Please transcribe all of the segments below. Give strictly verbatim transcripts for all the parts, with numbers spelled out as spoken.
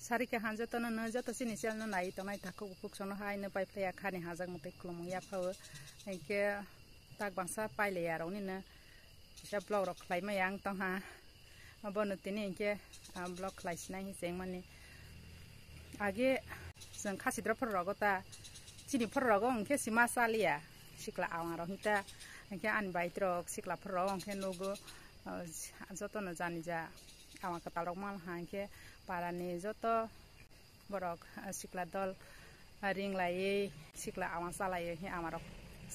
Sarika han jotono no joto chini channel no nai tongnai takhuk bukhuk sono hai no pai phlai ya khani hajak mwtai khulumung ya phao. Hinkhe tak bangsa pai le ya rok ni no kisa vlog rok khlai ma yang tong ha. Bono tini hinkhe, ah, vlog khlai sinai hi cheng mani. Age chwng khasi dra phor rogo ta chini phor rogo hinkhe sima chaliya sikla awang rok hinta hinkhe ani bai rok sikla phor rogo hinkhe nugo, ah, jotono jani ja. Awang kwtal rok man ha hinkhe para ni joto borok, ah, sikla dol, ah, ring laiwi sikla awang cha laiwi hinkhe ama rok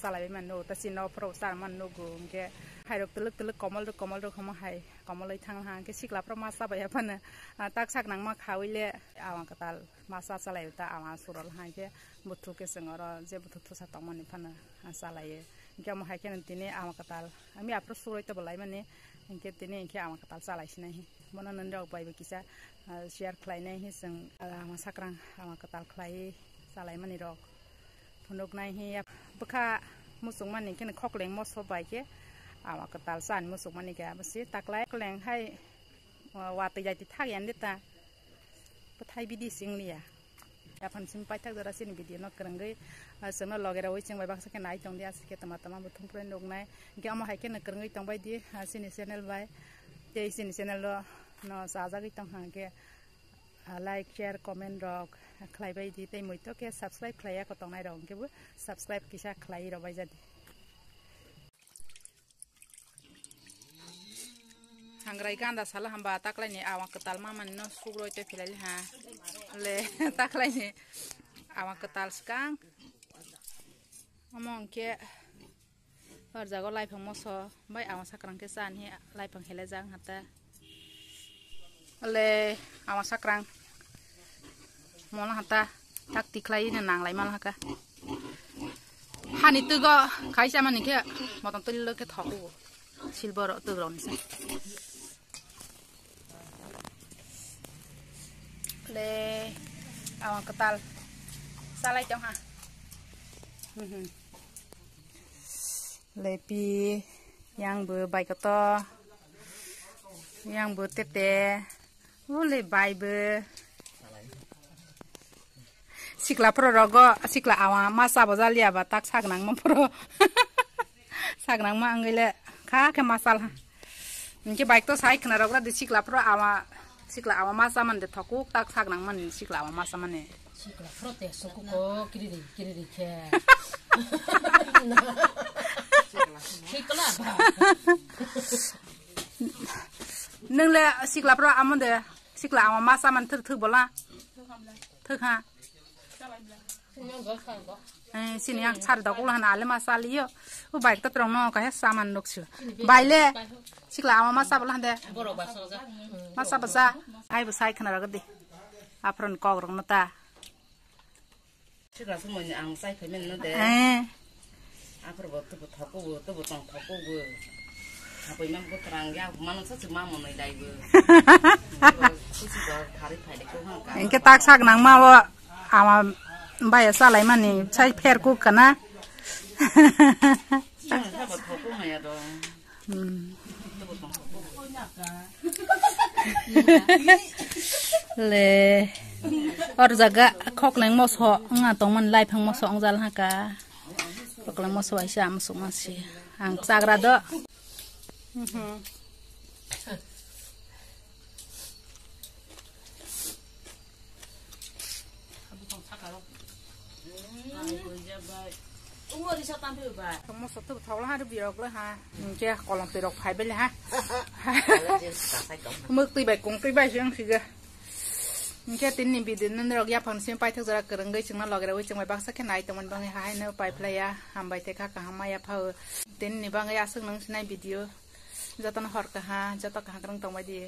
cha laiwi mani nugo ta chini nok phoro cha mani nugo hinkhe hai rok twlwk twlwk komol rok komol rok hamo hai komolwi thang ha hinkhe sikla phoro ma cha bai ya phano, ah, tak sak nang ma khawi le awang kwtal ma cha cha laiwi ta awang surol ha hinkhe buthuk khe chwng oro je buthuk thusa tong mani phano, ah, cha laiwi hinkhe omo hai kheno tini awang kwtal ami aphuru suroi to bo lai mani. Hinkhe tini hinkhe awang kwtal cha lai sinai hi. Bono nini rok bai bo kisa, ah, share khlai nai hi chwng, ah, awang sakrang awang kwtal khlai cha lai mani rok. Phunuk nai hi bwkha muchung mani hinkhe khokleng moso bai khe awang kwtal chani muchung mani khe abo se taklai khokleng hai, ah, watwi jai twi thak ya nde ta. Bwthai bidi sing liya. Yaphan sim paithak jora chini video no kwrwngwi, ah, chwngno loge rwwi chwng bai baksa khe nai tong di aswk khe tama tama bo thung phrai nuk nai. Hinkhe omo hai khe no kwrwngwi tong bai di, ah, chini channel bai. Tei chini channel o no chajagwi tong kha hinkhe, ah, like, share, comment rok khlai bai di. Tei muitu khe subscribe khlai ya ko tong nai rok hinkhe bo subscribe kisa khlai rw bai ja di. Hangrai ganda sala hamba taklaini awang kwtal mamani no sugroi te philai ha. Le taklaini awang kwtal skang. Omo hwnkhe hor jago laiphang moso bai awang sakrang khe chani laiphang hele jang hata. Le awang sakrang. Mola hata tak tikhlai na nanglai mal haka. Hani tugo kaisa mani khe motom tuli lo khe thoku. Silver tuk rok ni sa. Le awang kwtal. Salai tong ha. Mhm. Lepi, yang bo bai koto, yang bo tete, ule bai bo. Sikla phoro rogo, sikla awa ma sabo jaliya ba tak sagnang ma phoro. Sagnang ma angile kha khe masal ha. Hinkhe bike to sai khna rok di sikla phoro awa, sikla awa ma sa man de thokuk tak sagnang man sikla awa ma sa mane. Sikla phoro te sokuk ko kiriri kiriri khe. Sikla ba. Nwng le sikla phoro amo de sikla awa ma sa man thwk thwk bola. Thwk ha. Eh, sini ang sar dok ulo hana ale ma saliyo. U bike to trong no kahe saman nuk sio. Bai le sikla ama ma sabla hande. Ma sabasa. Ai bo sai khna ragdi. Apron kok rok no ta. Sikla sumoni ang sai phaimani no de. Eh. Aphar bo tubu thoku bo, tubu tong thoku bo. Hapoi mang bo terang ya, mana sa cuma monoi dai bo. Kusi bo hari phai de ko hang ka. Engke tak sak nang ma bo ama bai salai mani sai pher ku kana. Sa bo thoku ma ya do. Hmm. Le. Or jaga khok nang moso nga tong man lai phang moso ang jal ha ka. Pakla moso aisa amasuk masi. Ang chagra do. Mhm. Moso tu thok la ha, birok la ha. Hinkhe kolom tirok phai bele ha. Muk twi bai kung twi bai sing siga. Hinkhe tini video nini rok yaphang simi paithak jora kwrwngwi chwngno loge rogwi chwngbai baksa khe nai tongmani bagwi haino pai phlaiya. Hambai tei kha kaham maya phao. Tini ni bagwi aswk nung sinai video. Jotono hor kaha, joto kaham kwrwng tongbai di.